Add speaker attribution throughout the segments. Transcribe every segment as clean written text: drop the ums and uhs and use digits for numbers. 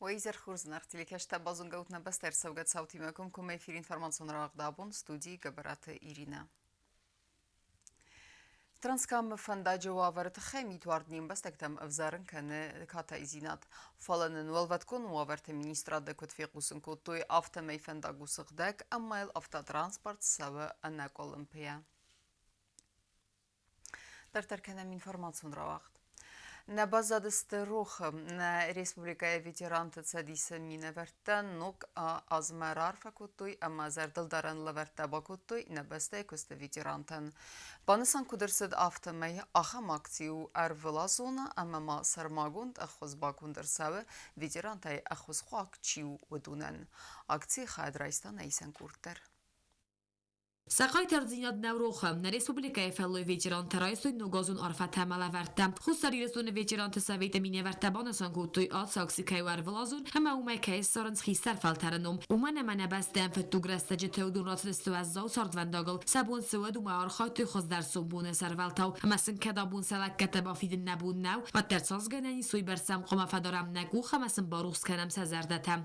Speaker 1: Уӕ изӕр хорз, зынаргъ телекӕсджытӕ, базонгӕ ут нӕ бӕстӕ ӕрцӕугӕ цаутимӕ комкоммӕ эфир информацион рауагъд абон, студийы Гӕбӕраты Иринӕ. Транскамы фӕндаджы уавӕры тыххӕй митуард не мбӕстӕгтӕм ӕвзарын кӕны катайдзинад. Фӕлӕ нын Уӕлвӕткон уавӕрты министрады куыд фехъусын кодтой, афтӕмӕй фӕндаг у сыгъдӕг ӕмӕ йыл автотранспорт цӕуы ӕнӕкъуылымпыйӕ. Дарддӕр кӕнӕм информацион рауагъд. Нӕ баззадысты рохы. Нӕ республикӕйы ветеранты цӕдисы минӕвӕрттӕ ног азмӕ раарфӕ кодтой ӕмӕ зӕрдылдарӕн лӕвӕрттӕ бакодтой нӕ бӕстӕйы куысты ветерантӕн. Банысан куыд ӕрцыд, афтӕмӕй ахӕм акци у ӕрвылазон ӕмӕ ма сӕрмагонд ӕххуыс баконд ӕрцӕуы ветерантӕй ӕххуысхъуаг чи у, уыдонӕн. Акцийы хайад райста нӕ исӕн къорд дӕр.
Speaker 2: Сӕ хъайтардзинад нӕ рохы. Нӕ республикӕйы фӕллой ветерантӕ райстой ногазон арфӕтӕ ӕмӕ лӕвӕрттӕ. Хуссар Ирыстоны ветеранты советы минӕвӕрттӕ банысан кодтой, ацы акци кӕй у ӕрвылазон ӕмӕ уымӕй кӕй ссарынц хистӕр фӕлтӕры ном. Уымӕн ӕмӕ нӕ бӕстӕйӕн фыддуг рӕстӕджы уыдон рацыдысты уӕззау цардвӕндагыл, сӕ бон цы уыд, уымӕ архайдтой хуыздӕр сомбоны сӕрвӕлтау ӕмӕ сын кӕд абон сӕ лӕггӕдтӕ бафидын нӕ бон нӕу, уӕддӕр цас гӕнӕн ис, уыйбӕрц сӕм хъуамӕ фӕдарӕм нӕ къух ӕмӕ сын барухс кӕнӕм сӕ зӕрдӕтӕ.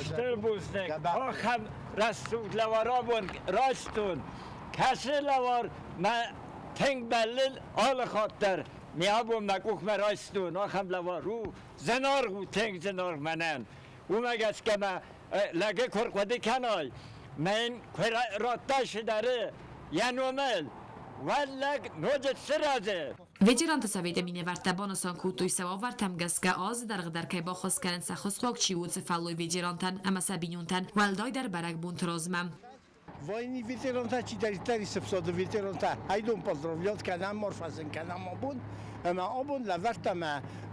Speaker 3: Стыр бузныг, ахӕм рӕсугъд лӕвар абон райстон. Кӕцы лӕвар мӕ тынг бӕллын алы хатт дӕр ме абон мӕ къухмӕ райстон, ахӕм лӕвар у, зынаргъ у, тынг зынаргъ мӕнӕн. Уымӕ гӕсгӕ мӕ лӕгы куы рхъуыды кӕнай, мӕ йын куы радтай цыдӕры йӕ номыл, уӕд лӕг ноджы сырӕзы.
Speaker 2: Ветеранты советы минӕвӕрттӕ банысан кодтой, сӕ уавӕртӕм гӕсгӕ азы дӕргъы дӕр кӕй баххуыс кӕнынц ӕххуысхъуаг чи у, уыцы фӕллой ветерантӕн ӕмӕ сӕ бинонтӕн, уӕлдайдӕр бӕрӕгбонты размӕ.
Speaker 4: Войны ветерантӕ чидӕриддӕр исӕфсады ветерантӕ, айдон поздравлять кӕнӕм, арфӕ кӕнӕм абон. Ӕмӕ абон лӕвӕрдтам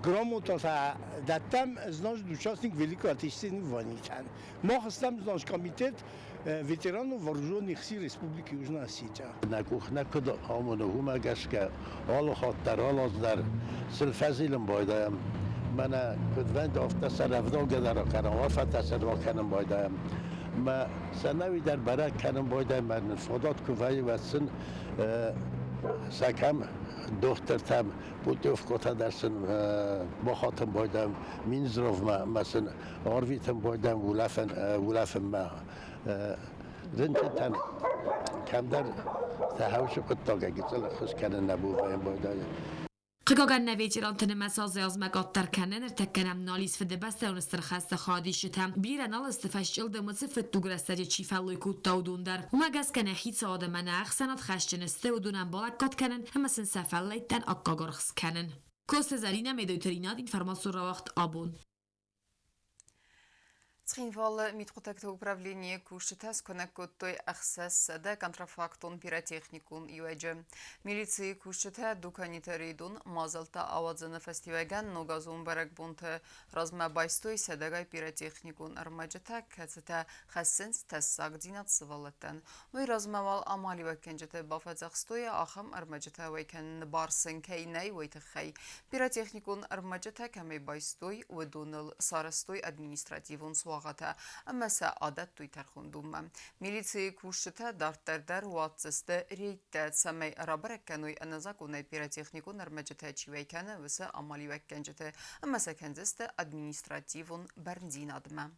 Speaker 4: грамотатӕ дӕттӕм значит участник Великой Отечественной войны-тӕн. Мах стӕм значит комитет ветеранов вооруженных сил Республики Южная Осетия.
Speaker 5: Нӕ къух нӕ куыд амоны, уымӕ гӕсгӕ алы хатт дӕр, алы аз дӕр сыл фӕзилын байдайӕм. Мӕнӕ куыд вӕнды, афтӕ сӕ рӕвдаугӕ дӕр акӕнӕм, арфӕтӕ сӕ ракӕнын байдайӕм. Мӕ сӕ нӕуи дӕр бӕрӕг кӕнын байдайӕм, мӕ нын фадат куы вӕййы, уӕд сын сӕ кӕм дохтыртӕм путевкӕтӕ дӕр сын бахатын байдайӕм, Минздравмӕ мӕ сын арвитын байдайӕм улӕфынмӕ. Рынчынтӕн кӕмдӕр сӕ хӕусы хъуыддагӕй гыццыл ӕххуыс кӕнын нӕ бон вӕййы байдайы.
Speaker 2: Хъыгагӕн, нӕ ветеранты нымӕц азӕй-азмӕ къаддӕр кӕны, ныртӕккӕ нӕм нал ис Фыдыбӕстӕйон Стыр хӕсты хайадисджытӕ. Бирӕ нал сты фӕсчъылдымы цы фыддуг рӕстӕджы чи фӕллой кодта, уыдон дӕр. Уымӕ гӕсгӕ нӕ хицауад ӕмӕ нӕ ӕхсӕнад хӕсджын сты уыдонӕн балӕггад кӕнын ӕмӕ сын сӕ фӕллӕйттӕн аккаг аргъ скӕнын. Коцты Зӕринӕ, Медойты Ринат, информацион рауагъд «Абон».
Speaker 1: Цхинвалы мидхъуыддӕгты управленийы кусджытӕ скуынӕг кодтой 600 контрафактон пиротехникон иуӕджы. Милицийы кусджытӕ дуканиты рейдон мадзӕлттӕ ауадзыны фӕстиуӕгӕн ногазон бӕрӕгбонты размӕ байстой сӕдӕгай пиротехникон ӕрмӕджытӕ, кӕцытӕ хӕссынц тӕссагдзинад сывӕллӕттӕн. Уый размӕ уал амалиуӕггӕнджыты бафӕдзӕхстой, ахӕм ӕрмӕджытӕ уӕй кӕныны бар сын кӕй нӕй, уый тыххӕй. Пиротехникон ӕрмӕджытӕ кӕмӕй байстой, уыдоныл сарӕзтой административон суагъӕтӕ ӕмӕ сӕ адӕттой тӕрхондонмӕ. Милицийы кусджытӕ дарддӕр дӕр уадздзысты рейдтӕ, цӕмӕй рабӕрӕг кӕной ӕнӕзакъонӕй пиротехникон ӕрмӕджытӕ чи уӕй кӕны, уыцы амалиуӕггӕнджыты ӕмӕ сӕ кӕндзысты административон бӕрндзинадмӕ.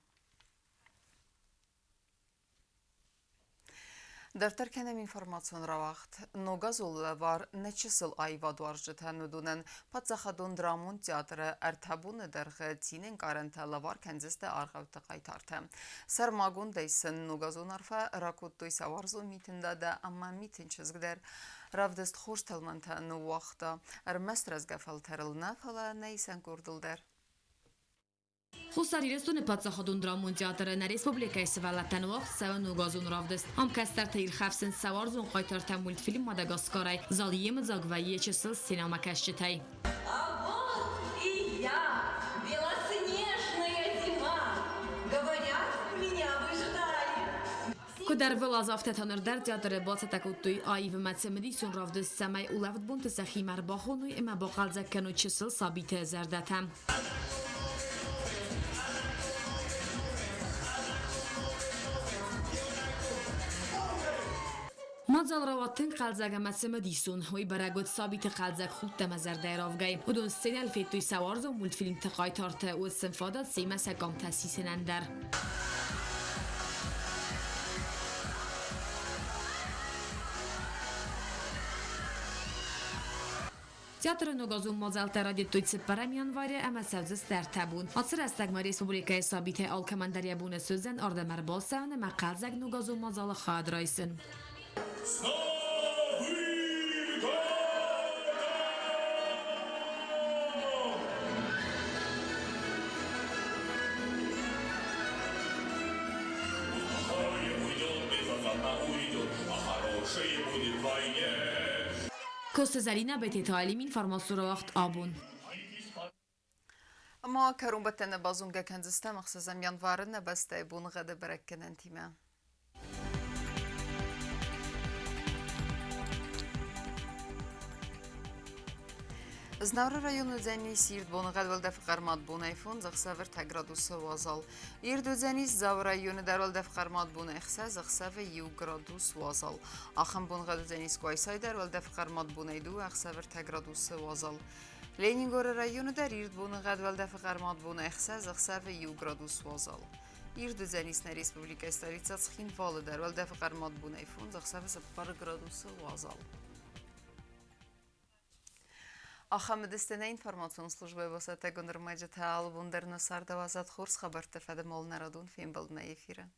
Speaker 1: Дарддӕр кӕнӕм информацион рауагъд. Ногазон лӕвар нӕ чысыл аивадуарзджытӕн уыдонӕн паддзахадон драмон театры ӕртӕ боны дӕргъы цинӕнкъарӕнтӕ лӕвар кӕндзысты аргъӕутты хъайтартӕ. Сӕрмагондӕй сын ногазон арфӕ ракодтой сӕ уарзон Митын Дада ӕмӕ Митын чызг дӕр. Равдыст хорз тӕлмӕнтӕ ныууагъта ӕрмӕст рӕзгӕ фӕлтӕрыл нӕ, фӕлӕ нӕ исӕн къордыл дӕр.
Speaker 2: Хуссар Ирыстоны паддзахадон драмон театры нӕ республикӕйы сывӕллӕттӕн уагъд цӕуы ногазон равдыст. Ам кӕстӕртӕ ирхӕфсынц сӕ уарзон хъайтартӕ мультфильм «Мадагаскар-ӕй». Зал йемыдзаг вӕййы чысыл сценӕмӕкӕсджытӕй.
Speaker 6: А вот и я, белоснежная зима. Говорят, меня вы ждали.
Speaker 2: Куыд ӕрвылаз, афтӕ та ныр дӕр театры бацӕттӕ кодтой аив ӕмӕ цымыдисон равдыст, цӕмӕй улӕфт бонты сӕхимӕ ӕрбахоной ӕмӕ бахъӕлдзӕг кӕной чысыл сабиты зӕрдӕтӕ. Мадзал рауад тынг хъӕлдзӕг ӕмӕ цымыдисон. Уый бӕрӕг уыд сабиты хъӕлдзӕг худт ӕмӕ зӕрдӕйы равгӕй. Уыдон сценӕйыл федтой сӕ уарзон мультфильмты хъайтарты, уыд сын фадат семӕ сӕ къамтӕ сисынӕн дӕр. Театры ногазон мадзӕлттӕ райдыдтой цыппӕрӕм январы ӕмӕ цӕудзысты ӕртӕ бон. Ацы рӕстӕгмӕ республикӕйы сабитӕй алкӕмӕн дӕр йӕ бон суыдзӕн ардӕм ӕрбацӕуын ӕмӕ хъӕлдзӕг ногазон мадзалы хайад райсын.
Speaker 7: С Новым годом! Плохое уйдет, безвозвратно уйдет, а хорошее будет вдвойне.
Speaker 2: Коцты Зӕринӕ, Бететы Алим, информацион рауагъд «Абон».
Speaker 1: Ӕма кӕронбӕттӕны базонгӕ кӕндзыстӕм ӕхсӕзӕм январы нӕ бӕстӕйы боныгъӕды бӕрӕггӕнӕнтимӕ. Знауыры районы уыдзӕнис ирд боныгъӕд уӕлдӕфы хъӕрмад бонӕй фондз, ӕхсӕвы ӕртӕ градусы уазал. Ирд уыдзӕнис Дзауы районы дӕр уӕлдӕф хъӕрмад бонӕй ӕхсӕз, ӕхсӕвы иу градус уазал. Ахӕм боныгъӕд уыдзӕнис Къуайсайы дӕр уӕлдӕф хъӕрмад бонӕй дыууӕ, ӕхсӕвы ӕртӕ градусы уазал. Ленингоры районы дӕр ирд боныгъӕд уӕлдӕфы хъӕрмад бонӕй ӕхсӕз, ӕхсӕвы иу градус уазал. Ирд уыдзӕнис нӕ республикӕйы столицӕ Цхинвалы дӕр уӕлдӕфы хъӕрмад бонӕй фондз, ӕхсӕвы цыппар градусы уазал. Ахӕм уыдысты нӕ информацион службӕйы бацӕттӕгонд ӕрмӕджытӕ. Алыбон дӕр нӕ цардауадзӕд хорз хабӕртты фӕдыл нӕ радон фембӕлдмӕ эфиры.